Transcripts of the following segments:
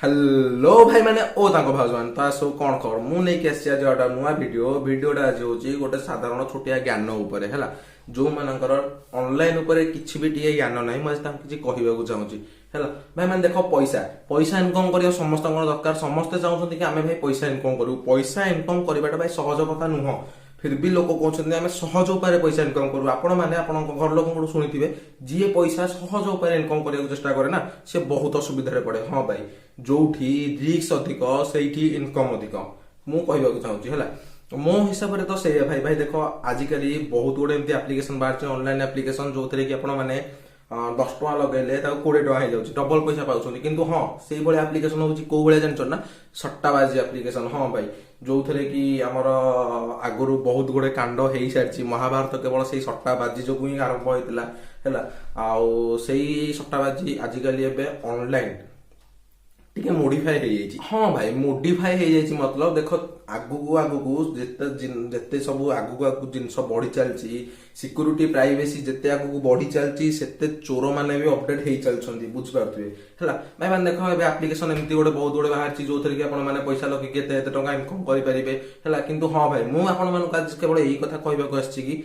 Hello ଭାଇମାନେ ଓ ତାଙ୍କ ଭାଉଜମାନେ, ତ ସବୁ କ'ଣ ଖବର? ମୁଁ ନେଇକି ଆସିଛି ଆଜି ଗୋଟେ ନୂଆ ଭିଡିଓ। ଭିଡିଓଟା ଆଜି ହେଉଛି ଗୋଟେ ସାଧାରଣ ଛୋଟିଆ ଜ୍ଞାନ ଉପରେ, ହେଲା। ଯୋଉମାନଙ୍କର ଅନଲାଇନ ଉପରେ କିଛି ବି ଟିକେ ଜ୍ଞାନ ନାହିଁ, ମୁଁ ଆଜି ତାଙ୍କୁ କିଛି କହିବାକୁ ଚାହୁଁଛି, ହେଲା। ଭାଇମାନେ ଦେଖ, ପଇସା ପଇସା ଇନକମ୍ କରିବା ସମସ୍ତଙ୍କର ଦରକାର। ସମସ୍ତେ ଚାହୁଁଛନ୍ତି କି ଆମେ ଭାଇ ପଇସା ଇନକମ୍ କରିବୁ। ପଇସା ଇନକମ୍ କରିବାଟା ଭାଇ ସହଜ କଥା ନୁହଁ। ଫିର ବି ଲୋକ କହୁଛନ୍ତି ଆମେ ସହଜ ଉପାୟରେ ପଇସା ଇନକମ୍ କରିବୁ। ଆପଣମାନେ ଆପଣଙ୍କ ଘର ଲୋକଙ୍କଠୁ ଶୁଣିଥିବେ, ଯିଏ ପଇସା ସହଜ ଉପାୟରେ ଇନକମ୍ କରିବାକୁ ଚେଷ୍ଟା କରେ ନା, ସେ ବହୁତ ଅସୁବିଧାରେ ପଡେ। ହଁ ଭାଇ, ଯୋଉଠି ରିସ୍କ ଅଧିକ ସେଇଠି ଇନକମ୍ ଅଧିକ, ମୁଁ କହିବାକୁ ଚାହୁଁଛି, ହେଲା। ମୋ ହିସାବରେ ତ ସେଇଆ ଭାଇ। ଭାଇ ଦେଖ, ଆଜିକାଲି ବହୁତ ଗୁଡେ ଏମିତି ଆପ୍ଲିକେସନ ବାହାରିଛି, ଅନଲାଇନ ଆପ୍ଲିକେସନ, ଯୋଉଥିରେ କି ଆପଣ ମାନେ 10 ଟଙ୍କା ଲଗେଇଲେ ତାକୁ 20 ଟଙ୍କା ହେଇଯାଉଛି, ଡବଲ ପଇସା ପାଉଛନ୍ତି। କିନ୍ତୁ ହଁ, ସେଇଭଳି ଆପ୍ଲିକେସନ ହଉଛି କୋଉ ଭଳିଆ ଜାଣିଛ ନା? ସଟ୍ଟାବାଜି ଆପ୍ଲିକେସନ। ହଁ ଭାଇ, ଯୋଉଥିରେ କି ଆମର ଆଗରୁ ବହୁତ ଗୁଡେ କାଣ୍ଡ ହେଇସାରିଛି। ମହାଭାରତ କେବଳ ସେଇ ସଟ୍ଟାବାଜି ଯୋଗୁଁ ହିଁ ଆରମ୍ଭ ହେଇଥିଲା, ହେଲା। ଆଉ ସେଇ ସଟ୍ଟାବାଜି ଆଜିକାଲି ଏବେ ଅନଲାଇନ ଟିକେ ମୋଡିଫାଏ ହେଇଯାଇଛି। ହଁ ଭାଇ, ମୋଡିଫାଏ ହେଇଯାଇଛି। ମତଲବ ଦେଖ, ଆଗକୁ ଆଗକୁ ଯେତେ ଯେତେ ସବୁ ଆଗକୁ ଆଗକୁ ଜିନିଷ ବଢି ଚାଲିଛି, ସିକ୍ୟୁରିଟି ପ୍ରାଇଭେସି ଯେତେ ଆଗକୁ ବଢି ଚାଲିଛି, ସେତେ ଚୋର ମାନେ ବି ଅପଡେଟ ହେଇ ଚାଲିଛନ୍ତି, ବୁଝିପାରୁଥିବେ, ହେଲା। ଭାଇ ମାନେ ଦେଖ, ଏବେ ଆପ୍ଲିକେସନ ଏମିତି ଗୋଟେ ବହୁତ ଗୁଡେ ବାହାରିଛି, ଯୋଉଥିରେ କି ଆପଣ ମାନେ ପଇସା ଲଗେଇକି ଏତେ ଏତେ ଟଙ୍କା ଇନକମ୍ କରିପାରିବେ, ହେଲା। କିନ୍ତୁ ହଁ ଭାଇ, ମୁଁ ଆପଣମାନଙ୍କୁ ଆଜି କେବଳ ଏଇ କଥା କହିବାକୁ ଆସିଛି କି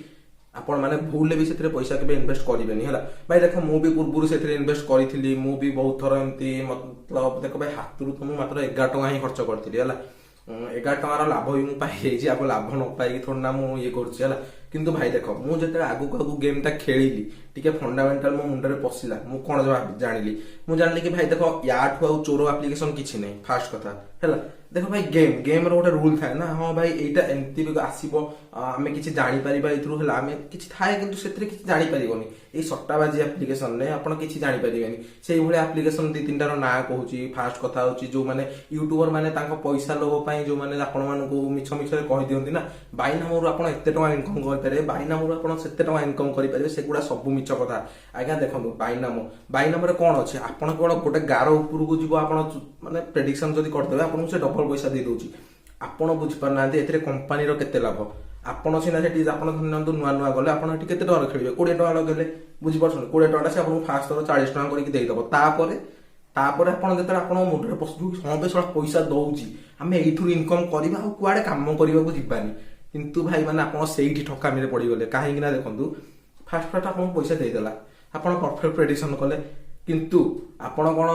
ଆପଣ ମାନେ ଭୁଲରେ ବି ସେଥିରେ ପଇସା କେବେ ଇନଭେଷ୍ଟ କରିବେନି, ହେଲା। ଭାଇ ଦେଖ, ମୁଁ ବି ପୂର୍ବରୁ ସେଥିରେ ଇନଭେଷ୍ଟ କରିଥିଲି। ମୁଁ ବି ବହୁତ ଥର ଏମିତି, ମତଲବ ଦେଖ ଭାଇ, ହାତରୁ ତ ମୁଁ ମାତ୍ର 11 ଟଙ୍କା ହିଁ ଖର୍ଚ୍ଚ କରିଥିଲି, ହେଲା। 11 ଟଙ୍କାର ଲାଭ ବି ମୁଁ ପାଇଯାଇଛି। ଆଉ ଲାଭ ନ ପାଇକି ଥୋଡ଼ି ନା ମୁଁ ଇଏ କରୁଛି, ହେଲା। କିନ୍ତୁ ଭାଇ ଦେଖ, ମୁଁ ଯେତେବେଳେ ଆଗକୁ ଆଗକୁ ଗେମ୍ଟା ଖେଳିଲି, ଟିକେ ଫଣ୍ଡାମେଣ୍ଟାଲ ମୋ ମୁଣ୍ଡରେ ପଶିଲା। ମୁଁ କଣ ଜାଣିଲି? ମୁଁ ଜାଣିଲି କି ଭାଇ ଦେଖ, ୟାଠୁ ଆଉ ଚୋର ଆପ୍ଲିକେସନ କିଛି ନାହିଁ, ଫାର୍ଷ୍ଟ କଥା ହେଲା। ଦେଖ ଭାଇ, ଗେମ୍ର ଗୋଟେ ରୁଲ ଥାଏ ନା। ହଁ ଭାଇ, ଏଇଟା ଏମିତି ବି ଆସିବ, ଆମେ କିଛି ଜାଣିପାରିବା ଏଇଥିରୁ, ହେଲା। ଆମେ କିଛି ଥାଏ, କିନ୍ତୁ ସେଥିରେ କିଛି ଜାଣିପାରିବନି। ଏଇ ସଟ୍ଟାବାଜି ଆପ୍ଲିକେସନରେ ଆପଣ କିଛି ଜାଣିପାରିବେନି। ସେଇଭଳି ଆପ୍ଲିକେସନ ଦି ତିନିଟାର ନାଁ କହୁଛି। ଫାର୍ଷ୍ଟ କଥା ହଉଛି, ଯୋଉମାନେ ୟୁଟ୍ୟୁବର ମାନେ ତାଙ୍କ ପଇସା ଲୋଭ ପାଇଁ ଯୋଉମାନେ ଆପଣମାନଙ୍କୁ ମିଛ ମିଛରେ କହିଦିଅନ୍ତି ନା, ବାଇନାମରୁ ଆପଣ ଏତେ ଟଙ୍କା ଇନକମ୍ କରିପାରିବେ, ବାଇନାମରୁ ଆପଣ ସେତେ ଟଙ୍କା ଇନକମ୍ କରିପାରିବେ, ସେଗୁଡ଼ା ସବୁ ମିଛ କଥା ଆଜ୍ଞା। ଦେଖନ୍ତୁ, ବାଇନାମରେ କଣ ଅଛି? ଆପଣ କେବଳ ଗୋଟେ ଗାର ଉପରକୁ ଯିବ, ଆପଣ ମାନେ ପ୍ରେଡିକ୍ସନ ଯଦି କରିଦେବେ, ଆପଣଙ୍କୁ ସେ ଡବଲ ପଇସା ଦେଇ ଦଉଛି। ଆପଣ ବୁଝିପାରୁନାହାନ୍ତି ଏଥିରେ କମ୍ପାନୀର କେତେ ଲାଭ। ଆପଣ ସିନା ସେଠି, ଆପଣ ଧରି ନିଅନ୍ତୁ ନୂଆ ନୂଆ ଗଲେ, ଆପଣ ଏଠି କେତେ ଟଙ୍କା ଖେଳିବେ? 20 ଟଙ୍କା ଲଗେଇଲେ, ବୁଝିପାରୁଛନ୍ତି, 20 ଟଙ୍କାଟା ସେ ଆପଣଙ୍କୁ ଫାଷ୍ଟ ଥର 40 ଟଙ୍କା କରିକି ଦେଇଦବ। ତାପରେ ତାପରେ ଆପଣ ଯେତେବେଳେ ଆପଣଙ୍କ ମୁଣ୍ଡରେ ପଶିଯିବ କି ହଁ ବେ ଶଳା ପଇସା ଦଉଛି, ଆମେ ଏଇଥିରୁ ଇନକମ୍ କରିବା, ଆଉ କୁଆଡେ କାମ କରିବାକୁ ଯିବାନି। କିନ୍ତୁ ଭାଇ ମାନେ, ଆପଣ ସେଇଠି ଠକାମିରେ ପଡିଗଲେ। କାହିଁକି ନା ଦେଖନ୍ତୁ, ଫାଷ୍ଟ ଫାଷ୍ଟ ଆପଣଙ୍କୁ ପଇସା ଦେଇଦେଲା, ଆପଣ ପରଫେକ୍ଟ ପ୍ରେଡିକ୍ସନ କଲେ। କିନ୍ତୁ ଆପଣ କଣ,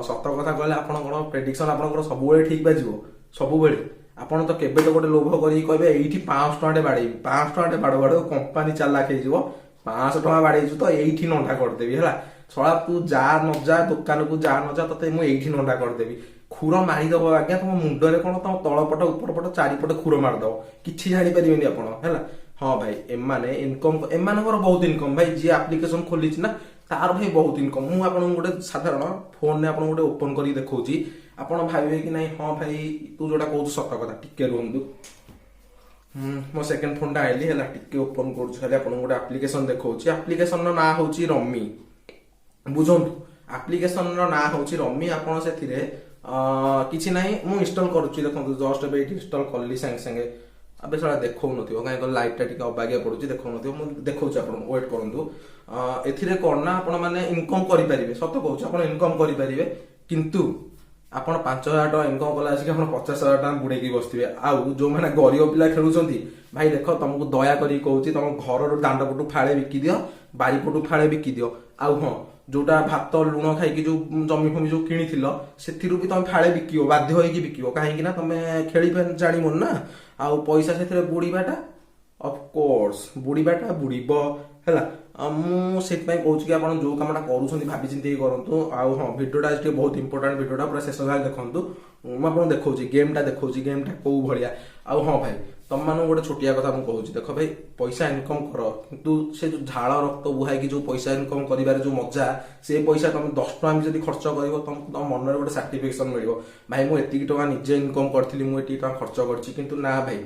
ସତ କଥା କହିଲେ, ଆପଣ କଣ ପ୍ରେଡିକ୍ସନ ଆପଣଙ୍କର ସବୁବେଳେ ଠିକ ବାଜିବ ସବୁବେଳେ? ଆପଣ ତ କେବେ ତ ଗୋଟେ ଲୋଭ କରିକି କହିବେ ଏଇଠି 500 ଟଙ୍କାଟେ ବାଡେଇବି। 500 ଟଙ୍କାଟେ ବାଡ ବାଡ କମ୍ପାନୀ ଚାଲାକ ହେଇଯିବ, 500 ଟଙ୍କା ବାଡେଇଛୁ ତ ଏଇଠି ନଣ୍ଡା କରିଦେବି, ହେଲା। ଶଳା ତୁ ଯା ନ ଯା, ଦୋକାନକୁ ଯା ନ ଯା, ତତେ ମୁଁ ଏଇଠି ନଣ୍ଡା କରିଦେବି। ଖୁର ମାରିଦବ ଆଜ୍ଞା ତମ ମୁଣ୍ଡରେ, କଣ ତମ ତଳ ପଟ ଉପର ପଟ ଚାରିପଟ ଖୁର ମାରିଦବ, କିଛି ଜାଣିପାରିବେନି ଆପଣ, ହେଲା। ହଁ ଭାଇ, ଏମାନେ ଇନକମ୍, ଏମାନଙ୍କର ବହୁତ ଇନକମ୍ ଭାଇ। ଯିଏ ଆପ୍ଲିକେସନ ଖୋଲିଛି ନା, ତାର ଭାଇ ବହୁତ ଇନକମ୍। ମୁଁ ଆପଣଙ୍କୁ ଗୋଟେ ସାଧାରଣ ଫୋନରେ ଆପଣଙ୍କୁ ଗୋଟେ ଓପନ କରିକି ଦେଖଉଛି, ଆପଣ ଭାବିବେ କି ନାଇଁ, ହଁ ଭାଇ, ତୁ ଯୋଉଟା କହୁଛୁ ସତ କଥା। ଟିକେ ରୁହନ୍ତୁ। ମୋ ସେକେଣ୍ଡ ଫୋନଟା ଆଇଲି, ହେଲା। ଟିକେ ଓପନ କରୁଛି, ଖାଲି ଆପଣଙ୍କୁ ଗୋଟେ ଆପ୍ଲିକେସନ ଦେଖଉଛି। ଆପ୍ଲିକେସନର ନାଁ ହଉଛି ରମି। ବୁଝନ୍ତୁ, ଆପ୍ଲିକେସନର ନାଁ ହଉଛି ରମି। ଆପଣ ସେଥିରେ କିଛି ନାହିଁ, ମୁଁ ଇନଷ୍ଟଲ କରୁଛି। ଦେଖନ୍ତୁ, ଜଷ୍ଟ ଏବେ ଏଇଠି ଇନଷ୍ଟଲ କଲି ସାଙ୍ଗେ ସାଙ୍ଗେ। ଏବେ ସେଟା ଦେଖାଉନଥିବ, କାହିଁକି କହିଲେ ଲାଇଟଟା ଟିକେ ଅବାଗିଆ ପଡୁଛି, ଦେଖାଉନଥିବ। ମୁଁ ଦେଖଉଛି ଆପଣଙ୍କୁ, ୱେଟ୍ କରନ୍ତୁ। ଏଥିରେ କଣ ନା ଆପଣ ମାନେ ଇନକମ୍ କରିପାରିବେ। ସତ କହୁଛି, ଆପଣ ଇନକମ୍ କରିପାରିବେ। କିନ୍ତୁ ଆପଣ 5000 ଟଙ୍କା ଇନକମ୍ କଲା ଆସିକି ଆପଣ 50,000 ଟଙ୍କା ବୁଡେଇକି ବସିଥିବେ। ଆଉ ଯୋଉମାନେ ଗରିବ ପିଲା ଖେଳୁଛନ୍ତି, ଭାଇ ଦେଖ, ତମକୁ ଦୟା କରିକି କହୁଛି, ତମ ଘରର ଦାଣ୍ଡ ପଟୁ ଫାଳେ ବିକି ଦିଅ, ବାରିପଟୁ ଫାଳେ ବିକି ଦିଅ। ଆଉ ହଁ, ଯୋଉଟା ଭାତ ଲୁଣ ଖାଇକି ଯୋଉ ଜମି ଫମି ଯୋଉ କିଣିଥିଲ, ସେଥିରୁ ବି ତମେ ଫାଳେ ବିକିବ, ବାଧ୍ୟ ହେଇକି ବିକିବ। କାହିଁକି ନା ତମେ ଖେଳି ଜାଣିବନି ନା, ଆଉ ପଇସା ସେଥିରେ ବୁଡିବାଟା ଅଫକୋର୍ସ ବୁଡିବାଟା ବୁଡିବ, ହେଲା। ଆଉ ମୁଁ ସେଥିପାଇଁ କହୁଛି କି ଆପଣ ଯୋଉ କାମଟା କରୁଛନ୍ତି ଭାବି ଚିନ୍ତିକି କରନ୍ତୁ। ଆଉ ହଁ, ଭିଡ଼ିଓଟା ଆଜି ଟିକେ ବହୁତ ଇମ୍ପୋର୍ଟାଣ୍ଟ। ଭିଡ଼ିଓଟା ପୁରା ଶେଷ ଯାଏଁ ଦେଖନ୍ତୁ। ମୁଁ ଆପଣଙ୍କୁ ଦେଖଉଛି, ଗେମ୍ଟା ଦେଖଉଛି, ଗେମ୍ଟା କୋଉ ଭଳିଆ। ଆଉ ହଁ ଭାଇ, ତମମାନଙ୍କୁ ଗୋଟେ ଛୋଟିଆ କଥା ମୁଁ କହୁଛି। ଦେଖ ଭାଇ, ପଇସା ଇନକମ୍ କର, କିନ୍ତୁ ସେ ଯୋଉ ଝାଳ ରକ୍ତ ବୁହାଇକି ଯୋଉ ପଇସା ଇନକମ୍ କରିବାରେ ଯୋଉ ମଜା, ସେ ପଇସା ତମେ 10 ଟଙ୍କା ବି ଯଦି ଖର୍ଚ୍ଚ କରିବ, ତମକୁ ତମ ମନରେ ଗୋଟେ ସାଟିସ୍ଫାକ୍ସନ ମିଳିବ, ଭାଇ ମୁଁ ଏତିକି ଟଙ୍କା ନିଜେ ଇନକମ୍ କରିଥିଲି, ମୁଁ ଏତିକି ଟଙ୍କା ଖର୍ଚ୍ଚ କରିଛି। କିନ୍ତୁ ନା ଭାଇ,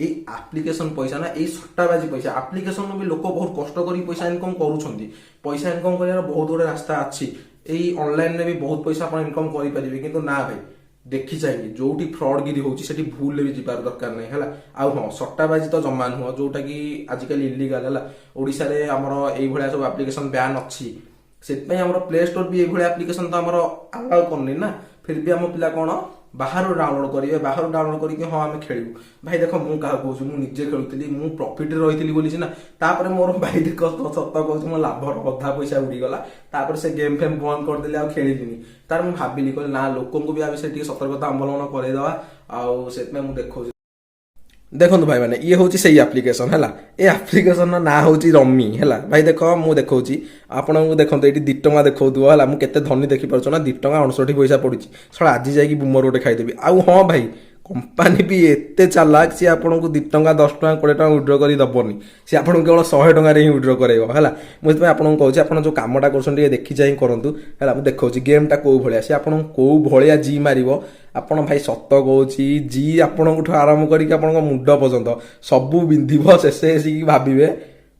ଏଇ ଆପ୍ଲିକେସନ ପଇସା ନା, ଏଇ ସଟ୍ଟାବାଜି ପଇସା ଆପ୍ଲିକେସନ ବି ଲୋକ ବହୁତ କଷ୍ଟ କରି ପଇସା ଇନକମ୍ କରୁଛନ୍ତି। ପଇସା ଇନକମ୍ କରିବାର ବହୁତ ଗୁଡେ ରାସ୍ତା ଅଛି। ଏଇ ଅନଲାଇନରେ ବି ବହୁତ ପଇସା ଆପଣ ଇନକମ୍ କରିପାରିବେ। କିନ୍ତୁ ନା ଭାଇ, ଦେଖି ଚାହିଁକି, ଯୋଉଠି ଫ୍ରଡଗିରି ହଉଛି ସେଠି ଭୁଲରେ ବି ଯିବାର ଦରକାର ନାହିଁ, ହେଲା। ଆଉ ହଁ, ସଟ୍ଟାବାଜି ତ ଜମା ନୁହଁ, ଯୋଉଟା କି ଆଜିକାଲି ଇଲିଗାଲ, ହେଲା। ଓଡିଶାରେ ଆମର ଏଇଭଳିଆ ସବୁ ଆପ୍ଲିକେସନ ବ୍ୟାନ୍ ଅଛି। ସେଥିପାଇଁ ଆମର ପ୍ଲେ ଷ୍ଟୋର ବି ଏଇଭଳିଆ ଆପ୍ଲିକେସନ ତ ଆମର ଆଲାଉ କରୁନି ନା। फिर भी ଆମ ପିଲା କ'ଣ ବାହାରୁ ଡାଉନଲୋଡ୍ କରିବେ, ବାହାରୁ ଡାଉନଲୋଡ୍ କରିକି ହଁ ଆମେ ଖେଳିବୁ। ଭାଇ ଦେଖ, ମୁଁ କାହାକୁ କହୁଛି, ମୁଁ ନିଜେ ଖେଳୁଥିଲି, ମୁଁ ପ୍ରଫିଟରେ ରହିଥିଲି ବୋଲି ସିନା। ତାପରେ ମୋର ଭାଇ ଦେଖ, ସତ କହୁଛି, ମୋ ଲାଭର ଅଧା ପଇସା ଉଡ଼ିଗଲା। ତାପରେ ସେ ଗେମ୍ ଫେମ୍ ବନ୍ଦ କରିଦେଲି, ଆଉ ଖେଳିଲିନି। ତାପରେ ମୁଁ ଭାବିଲି, କହିଲି ନା, ଲୋକଙ୍କୁ ବି ଆ ବିଷୟରେ ଟିକେ ସତର୍କତା ଅବଲମ୍ବନ କରେଇଦେବା, ଆଉ ସେଥିପାଇଁ ମୁଁ ଦେଖଉଛି। ଦେଖନ୍ତୁ ଭାଇମାନେ, ଇଏ ହେଉଛି ସେଇ ଆପ୍ଲିକେସନ ହେଲା। ଏ ଆପ୍ଲିକେସନର ନାଁ ହେଉଛି ରମି ହେଲା। ଭାଇ ଦେଖ, ମୁଁ ଦେଖଉଛି ଆପଣଙ୍କୁ। ଦେଖନ୍ତୁ, ଏଇଠି 2 ଟଙ୍କା ଦେଖାଉଥିବ ହେଲା। ମୁଁ କେତେ ଧନୀ ଦେଖିପାରୁଛ ନା? 2 ଟଙ୍କା 59 ପଇସା ପଡୁଛି। ଶଳା, ଆଜି ଯାଇକି ବୁମର ଗୋଟେ ଖାଇଦେବି। ଆଉ ହଁ ଭାଇ, କମ୍ପାନୀ ବି ଏତେ ଚାଲାକ, ସିଏ ଆପଣଙ୍କୁ 2 ଟଙ୍କା, 10 ଟଙ୍କା, 20 ଟଙ୍କା ୱିଡ୍ର କରି ଦବନି। ସିଏ ଆପଣଙ୍କୁ କେବଳ 100 ଟଙ୍କାରେ ହିଁ ୱିଡ୍ର କରାଇବ ହେଲା। ମୁଁ ସେଥିପାଇଁ ଆପଣଙ୍କୁ କହୁଛି, ଆପଣ ଯେଉଁ କାମଟା କରୁଛନ୍ତି ଟିକେ ଦେଖି ଚାହିଁ କରନ୍ତୁ ହେଲା। ମୁଁ ଦେଖାଉଛି ଗେମ୍ଟା କୋଉ ଭଳିଆ, ସିଏ ଆପଣଙ୍କୁ କୋଉ ଭଳିଆ ଜି ମାରିବ। ଆପଣ ଭାଇ, ସତ କହୁଛି, ଜି ଆପଣଙ୍କଠୁ ଆରମ୍ଭ କରିକି ଆପଣଙ୍କ ମୁଣ୍ଡ ପର୍ଯ୍ୟନ୍ତ ସବୁ ବିନ୍ଧିବ। ଶେଷ ଆସିକି ଭାବିବେ,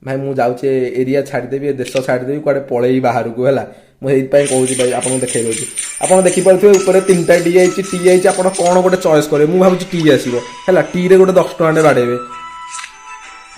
ଭାଇ ମୁଁ ଯାଉଛି, ଏରିଆ ଛାଡ଼ିଦେବି, ଏ ଦେଶ ଛାଡ଼ିଦେବି, କୁଆଡ଼େ ପଳେଇବି ବାହାରକୁ ହେଲା। ମୁଁ ସେଇଥିପାଇଁ କହୁଛି ଭାଇ, ଆପଣଙ୍କୁ ଦେଖେଇ ଦେଉଛି। ଆପଣ ଦେଖିପାରୁଥିବେ ଉପରେ ତିନିଟା ଡି ଆଇଛି, ଟି ଆଇଛି। ଆପଣ କ'ଣ ଗୋଟେ ଚଏସ୍ କରିବେ? ମୁଁ ଭାବୁଛି ଟି ଆସିବ ହେଲା। ଟିରେ ଗୋଟେ 10 ଟଙ୍କାଟେ ବାଡ଼େଇବେ।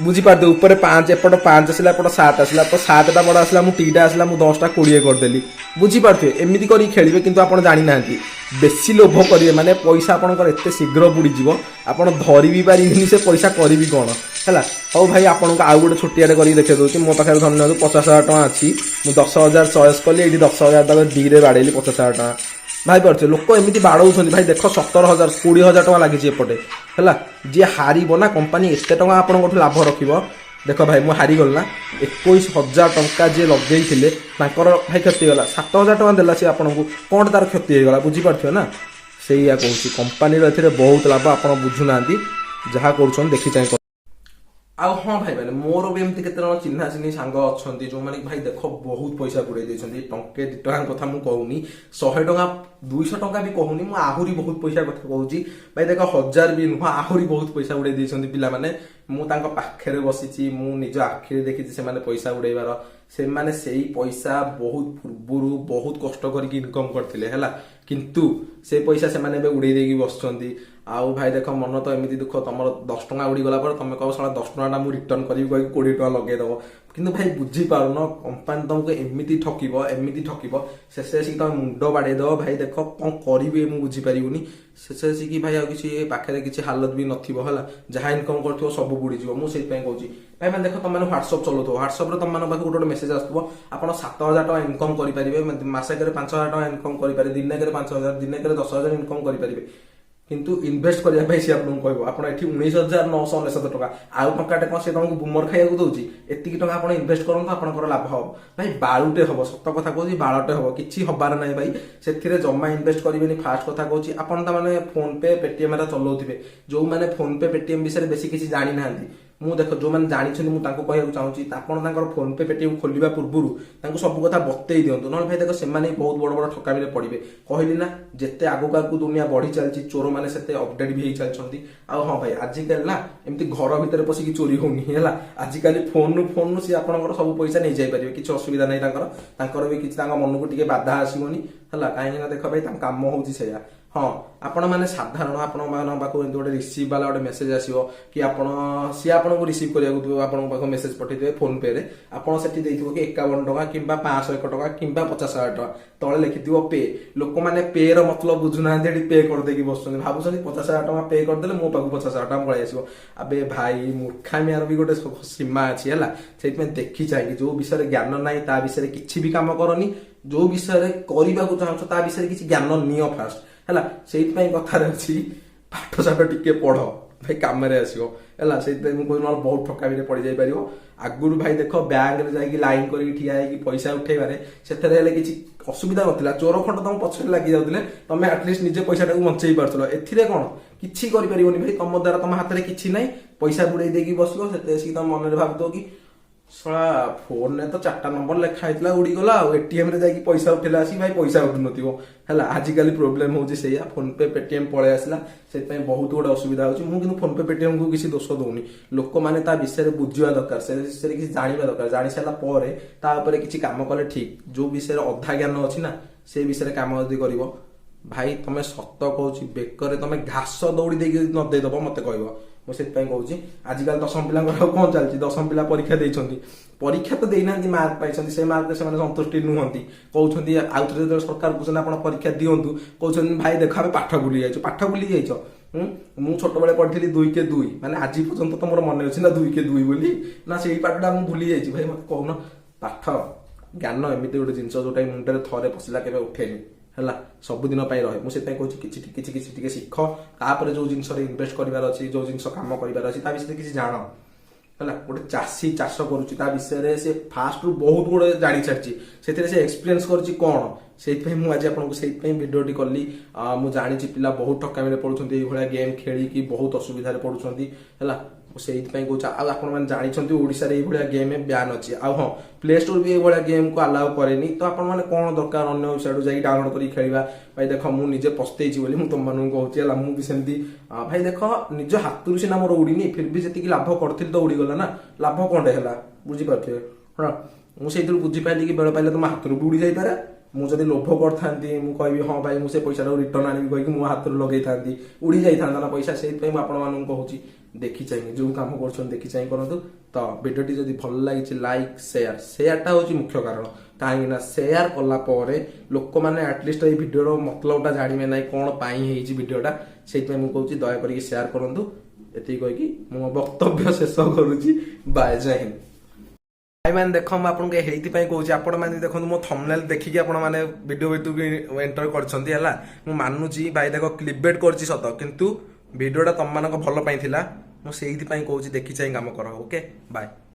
ବୁଝିପାରୁଥିବେ, ଉପରେ 5, ଏପଟ 5 ଆସିଲା, ଏପଟ 7 ଆସିଲା। ତ 7ଟା ବଡ଼ ଆସିଲା, ମୁଁ ଟିଟା ଆସିଲା, ମୁଁ 10ଟା 20 କରିଦେଲି। ବୁଝିପାରୁଥିବେ, ଏମିତି କରିକି ଖେଳିବେ। କିନ୍ତୁ ଆପଣ ଜାଣିନାହାନ୍ତି, ବେଶୀ ଲୋଭ କରିବେ ମାନେ ପଇସା ଆପଣଙ୍କର ଏତେ ଶୀଘ୍ର ବୁଡ଼ିଯିବ, ଆପଣ ଧରି ବି ପାରିବେନି, ସେ ପଇସା କରିବି କ'ଣ ହେଲା। ହଉ ଭାଇ, ଆପଣଙ୍କୁ ଆଉ ଗୋଟେ ଛୋଟିଆଟେ କରିକି ଦେଖେଇ ଦେଉଛି। ମୋ ପାଖରେ ଧରି ନିଅନ୍ତୁ 50,000 ଟଙ୍କା ଅଛି। ମୁଁ 10,000 ଚଏସ୍ କଲି। ଏଇଠି 10,000 ତାକୁ ଡିରେ ବାଡ଼େଇଲି, 50,000 ଟଙ୍କା। ଭାଇ ପାରୁଥିବେ, ଲୋକ ଏମିତି ବାଡ଼ଉଛନ୍ତି। ଭାଇ ଦେଖ, 17,000, 20,000 ଟଙ୍କା ଲାଗିଛି ଏପଟେ ହେଲା। ଯିଏ ହାରିବ ନା, କମ୍ପାନୀ ଏତେ ଟଙ୍କା ଆପଣଙ୍କଠୁ ଲାଭ ରଖିବ। ଦେଖ ଭାଇ, ମୁଁ ହାରିଗଲି ନା? 21,000 ଟଙ୍କା ଯିଏ ଲଗେଇଥିଲେ ତାଙ୍କର ଭାଇ କ୍ଷତି ହେଇଗଲା। 7,000 ଟଙ୍କା ଦେଲା ସିଏ ଆପଣଙ୍କୁ, କ'ଣ ତାର କ୍ଷତି ହେଇଗଲା? ବୁଝିପାରୁଥିବେ ନା? ସେଇଆ କହୁଛି, କମ୍ପାନୀର ଏଥିରେ ବହୁତ ଲାଭ, ଆପଣ ବୁଝୁନାହାନ୍ତି। ଯାହା କରୁଛନ୍ତି ଦେଖି ଚାହିଁ। ଆଉ ହଁ ଭାଇ ମାନେ, ମୋର ବି ଏମିତି କେତେ ଜଣ ଚିହ୍ନା ଚିହ୍ନି ସାଙ୍ଗ ଅଛନ୍ତି, ଯୋଉମାନେ କି ଭାଇ ଦେଖ ବହୁତ ପଇସା ବୁଡେଇ ଦେଇଛନ୍ତି। ଟଙ୍କେ 2 ଟଙ୍କା କଥା ମୁଁ କହୁନି, 100 ଟଙ୍କା, 200 ଟଙ୍କା ବି କହୁନି, ମୁଁ ଆହୁରି ବହୁତ ପଇସା କଥା କହୁଛି। ଭାଇ ଦେଖ, ହଜାର ବି ନୁହଁ, ଆହୁରି ବହୁତ ପଇସା ଉଡେଇ ଦେଇଛନ୍ତି ପିଲାମାନେ। ମୁଁ ତାଙ୍କ ପାଖରେ ବସିଛି, ମୁଁ ନିଜ ଆଖିରେ ଦେଖିଛି ସେମାନେ ପଇସା ଉଡେଇବାର। ସେମାନେ ସେଇ ପଇସା ବହୁତ ପୂର୍ବରୁ ବହୁତ କଷ୍ଟ କରିକି ଇନକମ୍ କରିଥିଲେ ହେଲା, କିନ୍ତୁ ସେ ପଇସା ସେମାନେ ଏବେ ଉଡେଇ ଦେଇକି ବସୁଛନ୍ତି। ଆଉ ଭାଇ ଦେଖ, ମନ ତ ଏମିତି ଦୁଃଖ, ତମର 10 ଟଙ୍କା ଉଡ଼ିଗଲା ପରେ ତମେ କହିବ, ଶଳା 10 ଟଙ୍କାଟା ମୁଁ ରିଟର୍ନ କରିବି କହିକି 20 ଟଙ୍କା ଲଗେଇଦବ। କିନ୍ତୁ ଭାଇ ବୁଝିପାରୁନ, କମ୍ପାନୀ ତମକୁ ଏମିତି ଠକିବ, ଏମିତି ଠକିବ, ଶେଷରେ ଆସିକି ତମେ ମୁଣ୍ଡ ବାଡେଇ ଦବ। ଭାଇ ଦେଖ, କଣ କରିବି ମୁଁ ବୁଝିପାରିବୁନି। ଶେଷରେ ଆସିକି ଭାଇ ଆଉ କିଛି ପାଖରେ କିଛି ହାଲତ ବି ନଥିବ ହେଲା। ଯାହା ଇନକମ୍ କରୁଥିବ ସବୁ ବୁଡ଼ିଯିବ। ମୁଁ ସେଇଥିପାଇଁ କହୁଛି ଭାଇ ମାନେ, ଦେଖ, ତମେ ହ୍ୱାଟ୍ସଅପ୍ ଚଲାଉଥିବ, ହ୍ୱାଟ୍ସଅପ୍ରେ ତମମାନଙ୍କ ପାଖକୁ ଗୋଟେ ଗୋଟେ ମେସେଜ ଆସୁଥିବ, ଆପଣ 7,000 ଟଙ୍କା ଇନକମ୍ କରିପାରିବେ, ମାସକରେ 5,000 ଟଙ୍କା ଇନକମ୍ କରିପାରିବେ, ଦିନକରେ 5,000, ଦିନକରେ 10,000 ଇନକମ୍ କରିପାରିବେ। କିନ୍ତୁ ଇନଭେଷ୍ଟ କରିବା ପାଇଁ ସିଏ ଆପଣଙ୍କୁ କହିବ, ଆପଣ ଏଠି 19,999 ଟଙ୍କା, ଆଉ ଟଙ୍କାଟେ କଣ ସେ ତମକୁ ବୁମର ଖାଇବାକୁ ଦଉଛି? ଏତିକି ଟଙ୍କା ଆପଣ ଇନଭେଷ୍ଟ କରନ୍ତୁ, ଆପଣଙ୍କର ଲାଭ ହବ। ଭାଇ, ବାଳୁଟେ ହବ, ସତ କଥା କହୁଛି, ବାଳଟେ ହବ, କିଛି ହବାର ନାହିଁ ଭାଇ। ସେଥିରେ ଜମା ଇନଭେଷ୍ଟ କରିବେନି, ଫାଷ୍ଟ କଥା କହୁଛି। ଆପଣ ତାମାନେ ଫୋନ ପେ, ପେଟିଏମ ଏରା ଚଲାଉଥିବେ। ଯୋଉମାନେ ଫୋନ ପେ, ପେଟିଏମ ବିଷୟରେ ବେଶୀ କିଛି ଜାଣିନାହାନ୍ତି, ମୁଁ ଦେଖ, ଯୋଉମାନେ ଜାଣିଛନ୍ତି ମୁଁ ତାଙ୍କୁ କହିବାକୁ ଚାହୁଁଛି, ଆପଣ ତାଙ୍କର ଫୋନ ପେ, ପେଟିଏମ ଖୋଲିବା ପୂର୍ବରୁ ତାଙ୍କୁ ସବୁ କଥା ବତେଇ ଦିଅନ୍ତୁ। ନହେଲେ ଭାଇ ଦେଖ, ସେମାନେ ବି ବହୁତ ବଡ ବଡ ଠକାମିରେ ପଡିବେ। କହିଲି ନା, ଯେତେ ଆଗକୁ ଆଗକୁ ଦୁନିଆ ବଢି ଚାଲିଛି, ଚୋରମାନେ ସେତେ ଅପଡେଟ୍ ବି ହେଇ ଚାଲିଛନ୍ତି। ଆଉ ହଁ ଭାଇ, ଆଜିକାଲି ନା ଏମିତି ଘର ଭିତରେ ପଶିକି ଚୋରି ହଉନି ହେଲା। ଆଜିକାଲି ଫୋନରୁ ଫୋନରୁ ସିଏ ଆପଣଙ୍କର ସବୁ ପଇସା ନେଇଯାଇପାରିବେ, କିଛି ଅସୁବିଧା ନାହିଁ ତାଙ୍କର। ତାଙ୍କର ବି କିଛି ତାଙ୍କ ମନକୁ ଟିକେ ବାଧା ଆସିବନି ହେଲା। କାହିଁକି ନା ଦେଖ ଭାଇ, ତାଙ୍କ କାମ ହଉଛି ସେଇଆ। ହଁ, ଆପଣ ମାନେ ସାଧାରଣ ଆପଣମାନଙ୍କ ପାଖକୁ ଏମିତି ଗୋଟେ ରିସିଭ୍ ବାଲା ଗୋଟେ ମେସେଜ ଆସିବ କି ଆପଣ ସିଏ ଆପଣଙ୍କୁ ରିସିଭ୍ କରିବାକୁ ଥିବ, ଆପଣଙ୍କ ପାଖକୁ ମେସେଜ ପଠେଇଦେବେ ଫୋନ ପେ ରେ। ଆପଣ ସେଠି ଦେଇଥିବ କି 51 ଟଙ୍କା କିମ୍ବା 501 ଟଙ୍କା କିମ୍ବା 50,000 ଟଙ୍କା, ତଳେ ଲେଖିଥିବ ପେ। ଲୋକମାନେ ପେ ର ମତଲବ ବୁଝୁନାହାନ୍ତି, ଏଠି ପେ କରିଦେଇକି ବସୁଛନ୍ତି। ଭାବୁଛନ୍ତି 50,000 ଟଙ୍କା ପେ କରିଦେଲେ ମୋ ପାଖକୁ 50,000 ଟଙ୍କା ପଳେଇ ଆସିବ। ଆବେ ଭାଇ, ମୂର୍ଖାମିଆର ବି ଗୋଟେ ସୀମା ଅଛି ହେଲା। ସେଇଥିପାଇଁ ଦେଖି ଚାହିଁକି, ଯୋଉ ବିଷୟରେ ଜ୍ଞାନ ନାହିଁ ତା ବିଷୟରେ କିଛି ବି କାମ କରନି। ଯୋଉ ବିଷୟରେ କରିବାକୁ ଚାହୁଁଛ ତା ବିଷୟରେ କିଛି ଜ୍ଞାନ ନିଅ ଫାଷ୍ଟ ହେଲା। ସେଇଥିପାଇଁ କଥାରେ ଅଛି, ପାଠ ସାଠ ଟିକେ ପଢ ଭାଇ, କାମରେ ଆସିବ ହେଲା। ସେଇଥିପାଇଁ ମୁଁ କହୁଛି, ନହେଲେ ବହୁତ ଠକାମିରେ ପଡିଯାଇ ପାରିବ। ଆଗରୁ ଭାଇ ଦେଖ, ବ୍ୟାଙ୍କରେ ଯାଇକି ଲାଇନ କରିକି ଠିଆ ହେଇକି ପଇସା ଉଠେଇବାରେ ସେଥିରେ ହେଲେ କିଛି ଅସୁବିଧା ନଥିଲା। ଚୋର ଖଣ୍ଡ ତମ ପଛରେ ଲାଗି ଯାଉଥିଲେ, ତମେ ଆଟଲିଷ୍ଟ ନିଜେ ପଇସାଟାକୁ ବଞ୍ଚେଇ ପାରୁଥିଲ। ଏଥିରେ କଣ କିଛି କରିପାରିବନି ଭାଇ, ତମ ଦ୍ୱାରା ତମ ହାତରେ କିଛି ନାହିଁ। ପଇସା ବୁଡେଇ ଦେଇକି ବସିବ, ସେତେ ଆସିକି ତମ ମନରେ ଭାବୁଥିବ କି ଶଳା ଫୋନରେ ତ ଚାରିଟା ନମ୍ବର ଲେଖା ହେଇଥିଲା, ଉଡିଗଲା। ଆଉ ଏଟିଏମ ରେ ଯାଇକି ପଇସା ଉଠେଇଲା ଆସିକି ଭାଇ ପଇସା ଉଠୁନଥିବ ହେଲା। ଆଜିକାଲି ପ୍ରୋବ୍ଲେମ ହଉଛି ସେଇଆ। ଫୋନ ପେ, ପେଟିଏମ ପଳେଇ ଆସିଲା, ସେଥିପାଇଁ ବହୁତ ଗୋଟେ ଅସୁବିଧା ହଉଛି। ମୁଁ କିନ୍ତୁ ଫୋନ ପେ, ପେଟିଏମ କୁ କିଛି ଦୋଷ ଦଉନି। ଲୋକମାନେ ତା ବିଷୟରେ ବୁଝିବା ଦରକାର, ସେ ବିଷୟରେ କିଛି ଜାଣିବା ଦରକାର। ଜାଣି ସାରିଲା ପରେ ତା ଉପରେ କିଛି କାମ କଲେ ଠିକ। ଯୋଉ ବିଷୟରେ ଅଧା ଜ୍ଞାନ ଅଛି ନା, ସେ ବିଷୟରେ କାମ ଯଦି କରିବ ଭାଇ, ତମେ ସତ କହୁଛି, ବେକରେ ତମେ ଘାସ ଦଉଡ଼ି ଦେଇକି ଯଦି ନ ଦେଇଦବ ମତେ କହିବ। ମୁଁ ସେଥିପାଇଁ କହୁଛି, ଆଜିକାଲି ଦଶମ ପିଲାଙ୍କର ଆଉ କଣ ଚାଲିଛି? ଦଶମ ପିଲା ପରୀକ୍ଷା ଦେଇଛନ୍ତି, ପରୀକ୍ଷା ତ ଦେଇନାହାନ୍ତି, ମାର୍କ ପାଇଛନ୍ତି। ସେ ମାର୍କରେ ସେମାନେ ସନ୍ତୁଷ୍ଟି ନୁହନ୍ତି। କହୁଛନ୍ତି, ଆଉଥରେ ଯେତେବେଳେ ସରକାର କହୁଛନ୍ତି ଆପଣ ପରୀକ୍ଷା ଦିଅନ୍ତୁ, କହୁଛନ୍ତି, ଭାଇ ଦେଖ, ଆମେ ପାଠ ଭୁଲି ଯାଇଛୁ। ପାଠ ଭୁଲି ଯାଇଛ? ହୁଁ, ମୁଁ ଛୋଟବେଳେ ପଢିଥିଲି 2 କେ 2, ମାନେ ଆଜି ପର୍ଯ୍ୟନ୍ତ ତ ମୋର ମନେ ଅଛି ନା 2 କେ 2 ବୋଲି ନା ସେଇ ପାଠଟା ମୁଁ ଭୁଲି ଯାଇଛି? ଭାଇ, ମତେ କହୁନ। ପାଠ ଜ୍ଞାନ ଏମିତି ଗୋଟେ ଜିନିଷ, ଯୋଉଟା କି ମୁଣ୍ଡରେ ଥରେ ପଶିଲା କେବେ ଉଠେନି, ହେଲା, ସବୁଦିନ ପାଇଁ ରହେ। ମୁଁ ସେଥିପାଇଁ କହୁଛି, କିଛି କିଛି କିଛି ଟିକେ ଶିଖ, ତାପରେ ଯୋଉ ଜିନିଷରେ ଇନଭେଷ୍ଟ କରିବାର ଅଛି, ଯୋଉ ଜିନିଷ କାମ କରିବାର ଅଛି, ତା ବିଷୟରେ କିଛି ଜାଣ, ହେଲା। ଗୋଟେ ଚାଷୀ ଚାଷ କରୁଛି, ତା ବିଷୟରେ ସେ ଫାଷ୍ଟରୁ ବହୁତ ଗୁଡେ ଜାଣି ସାରିଛି, ସେଥିରେ ସେ ଏକ୍ସପିରିଏନ୍ସ କରିଛି କଣ। ସେଇଥିପାଇଁ ମୁଁ ଆଜି ଆପଣଙ୍କୁ ସେଇଥିପାଇଁ ଭିଡ଼ିଓଟି କଲି। ମୁଁ ଜାଣିଛି ପିଲା ବହୁତ ଠକାମିରେ ପଡୁଛନ୍ତି, ଏଇଭଳିଆ ଗେମ୍ ଖେଳିକି ବହୁତ ଅସୁବିଧାରେ ପଡୁଛନ୍ତି, ହେଲା। ମୁଁ ସେଇଥିପାଇଁ କହୁଛି। ଆଉ ଆପଣମାନେ ଜାଣିଛନ୍ତି, ଓଡ଼ିଶାରେ ଏଇଭଳିଆ ଗେମ୍ ବ୍ୟାନ୍ ଅଛି। ଆଉ ହଁ, ପ୍ଲେ ଷ୍ଟୋର ବି ଏଇଭଳିଆ ଗେମ୍କୁ ଆଲାଉ କରେନି। ତ ଆପଣମାନେ କଣ ଦରକାର ଅନ୍ୟ ୱେବସାଇଟ୍ରୁ ଯାଇକି ଡାଉନଲୋଡ୍ କରିକି ଖେଳିବା? ଭାଇ ଦେଖ, ମୁଁ ନିଜେ ପସ୍ତେଇଛି ବୋଲି ମୁଁ ତମମାନଙ୍କୁ କହୁଛି, ହେଲା। ମୁଁ ବି ସେମିତି ଭାଇ ଦେଖ, ନିଜ ହାତରୁ ସିନା ମୋର ଉଡ଼ିନି, ଫିର୍ ବି ଯେତିକି ଲାଭ କରିଥିଲି ତ ଉଡ଼ିଗଲା ନା। ଲାଭ କଣଟେ ହେଲା? ବୁଝିପାରୁଥିବେ? ହଁ, ମୁଁ ସେଇଥିରୁ ବୁଝିପାରିଲି କି ବେଳ ପାଇଲେ ତମ ହାତରୁ ବି ଉଡ଼ି ଯାଇପାରେ। ମୁଁ ଯଦି ଲୋଭ କରିଥାନ୍ତି, ମୁଁ କହିବି ହଁ ଭାଇ, ମୁଁ ସେ ପଇସାଟାକୁ ରିଟର୍ନ ଆଣିବି କହିକି ମୋ ହାତରୁ ଲଗେଇଥାନ୍ତି, ଉଡ଼ି ଯାଇଥାନ୍ତା ନା ପଇସା। ସେଇଥିପାଇଁ ମୁଁ ଆପଣମାନଙ୍କୁ କହୁଛି, ଦେଖି ଚାହିଁକି ଯୋଉ କାମ କରୁଛନ୍ତି, ଦେଖି ଚାହିଁ କରନ୍ତୁ। ତ ଭିଡ଼ିଓଟି ଯଦି ଭଲ ଲାଗିଛି, ଲାଇକ୍, ସେୟାର। ସେୟାରଟା ହଉଛି ମୁଖ୍ୟ କାରଣ, କାହିଁକି ନା ସେୟାର କଲା ପରେ ଲୋକମାନେ ଆଟଲିଷ୍ଟ ଏଇ ଭିଡ଼ିଓର ମତଲବଟା ଜାଣିବେ ନାହିଁ, କଣ ପାଇଁ ହେଇଛି ଭିଡ଼ିଓଟା। ସେଇଥିପାଇଁ ମୁଁ କହୁଛି, ଦୟା କରିକି ସେୟାର କରନ୍ତୁ। ଏତିକି କହିକି ମୁଁ ମୋ ବକ୍ତବ୍ୟ ଶେଷ କରୁଛି। ବାଏ, ଜୟ ହିନ୍ଦ। ଭାଇମାନେ ଦେଖ, ମୁଁ ଆପଣଙ୍କୁ ହେଇଥିପାଇଁ କହୁଛି, ଆପଣମାନେ ଦେଖନ୍ତୁ, ମୋ ଥମ୍ବନେଲ୍ ଦେଖିକି ଆପଣମାନେ ଭିଡ଼ିଓ ଭିତରକୁ ଏଣ୍ଟର କରିଛନ୍ତି, ହେଲା। ମୁଁ ମାନୁଛି ଭାଇ, ଦେଖ, କ୍ଲିକବେଟ୍ କରିଛି ସତ, କିନ୍ତୁ ଭିଡ଼ିଓଟା ତମମାନଙ୍କ ଭଲ ପାଇଁ ଥିଲା। ମୁଁ ସେଇଥିପାଇଁ କହୁଛି, ଦେଖି ଚାହିଁ କାମ କର। Okay, bye.